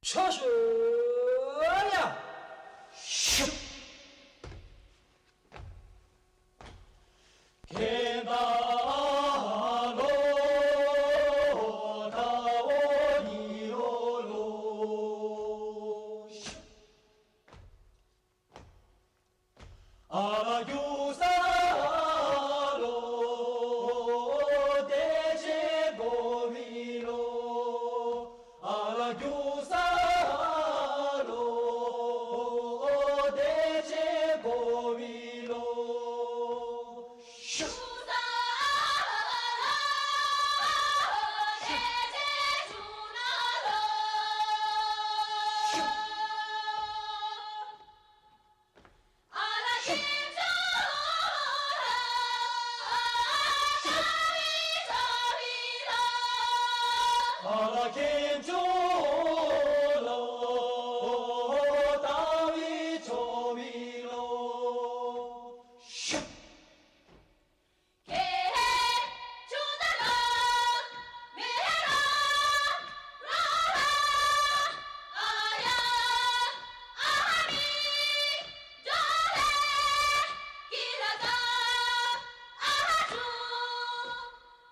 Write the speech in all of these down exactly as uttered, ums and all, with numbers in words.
ཆོ་ཤོ་ཡ། ཤུ། ཁེ་ད་ལོ་ད་འོ་ནི་འོ་ལོ། ཤུ། ཨ་ལ་རྒྱུ་ས་ལོ། དེ་ཆེ་གོ་མི་ལོ། ཨ་ལ་རྒྱུ་ས་ལོ། དེ་ཆེ་གོ་མི་ལོ། ཤུ། ཨ་ལ་ཁྱེད་ཚོ་ལོ། ལྟ་བའི་ཆོ་མི་ལོ། ཤུ།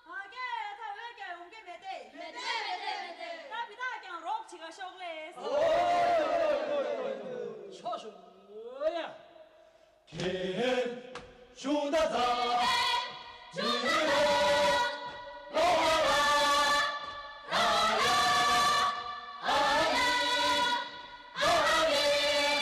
ཨ་ཀྱེ། ད་འོད་ཀྱང་ཡོང་གི་མེད་དེ། མེད་དེ་མེད་དེ་མེད་དེ། ད་བི་ད་ཀྱང་རོགས་བྱེད་ག་ཤོག་ལེ། ཆོ་ཤོ་ཡ། ཁེ་ཤུ་ད་ཛ་མི་ལ་ལོ་ཧ་ལ་ཨ་ཡ་ཨ་ཡ་ཨ་ཡ་ཨ་ཡ།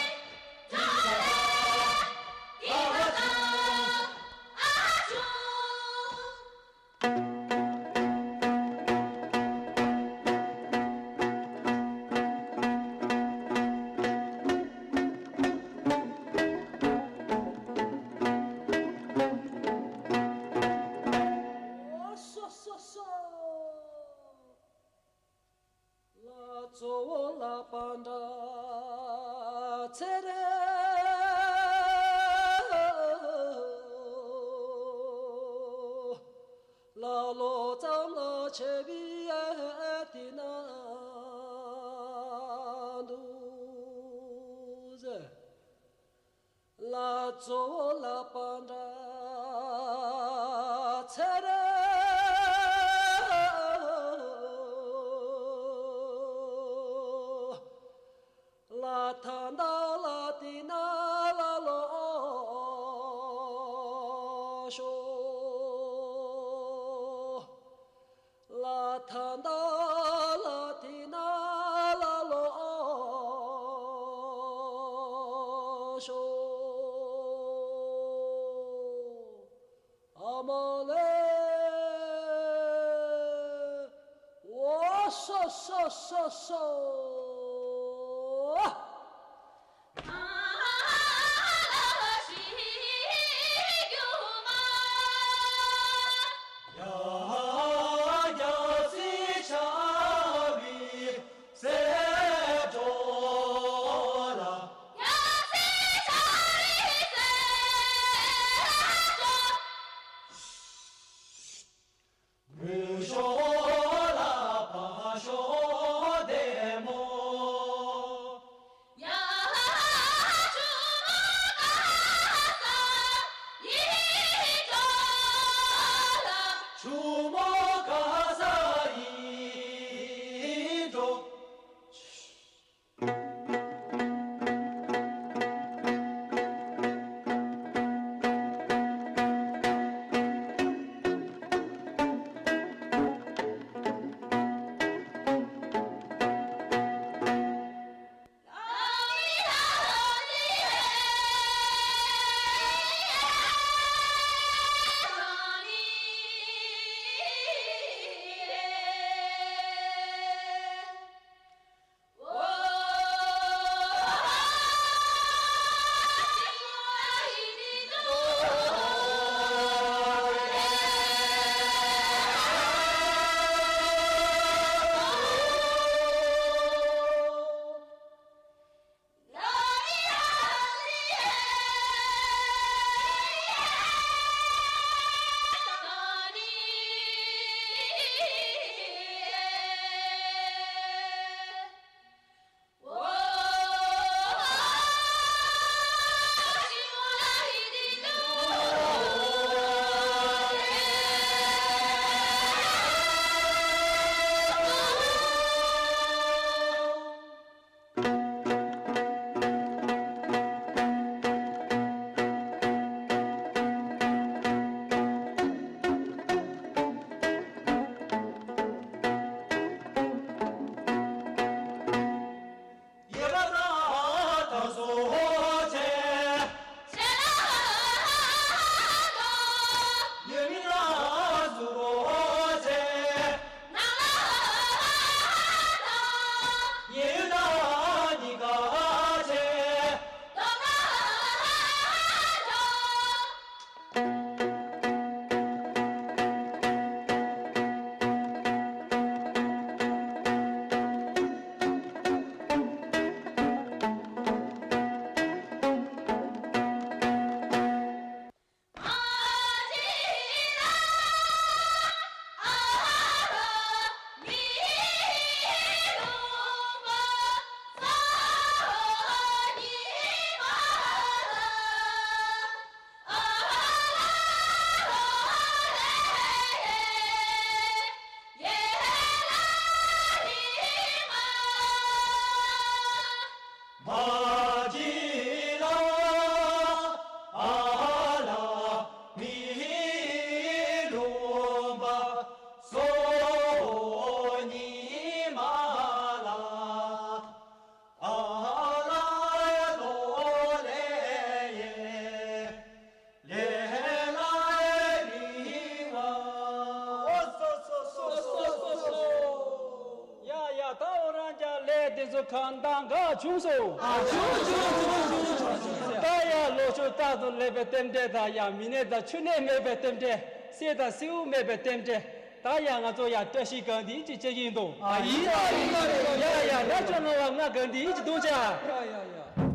ལ་གཙོ་བོ་ལ་པ་འདྲ་ཚེ་རེ། ལ་ལོ་ཙམ་ལ་ཆེ་བའི་དེ་ན་འདུག་ཟེར། ལ་གཙོ་བོ་ལ་པ་འདྲ་ཚེ་རེ། ལ་ཐ་ད་ལ་དེ་ན་ལ་ལོ་ཤོ། ལ་ཐ་ད་ལ་དེ་ན་ལ་ལོ་ཤོ། ཨ་མ་ལེ། འོ་སོ་སོ་སོ་སོ། ཁ་མདའ་འགའ་བྱུང་སོང་། ཨ་བྱུང་བྱུང་བྱུང་བྱུང་བྱུང་། ད་ཡ་ལོ་ཕྱུགས་རྟག་ཏུ་ལེགས་པའི་རྟེན་འབྲེལ། ད་ཡ་མི་ནད་དང་ཆུ་ནད་མེད་པའི་རྟེན་འབྲེལ། སད་དང་སེའུ་མེད་པའི་རྟེན་འབྲེལ། ད་ཡ་ང་ཚོ་ཡ་བཀྲ་ཤིས་གང་དེ་ཅིག་བྱེད་ཀྱི་ཡིན་དོ། ཨ་ཡིན་ད་ཡིན་ད་ཡིན་ད། ཡ་ཡ་ན་ཆུང་ངུ་བ་ང་གང་དེ་ཅིག་འདུག་ཅག་ཡ་ཡ་ཡ།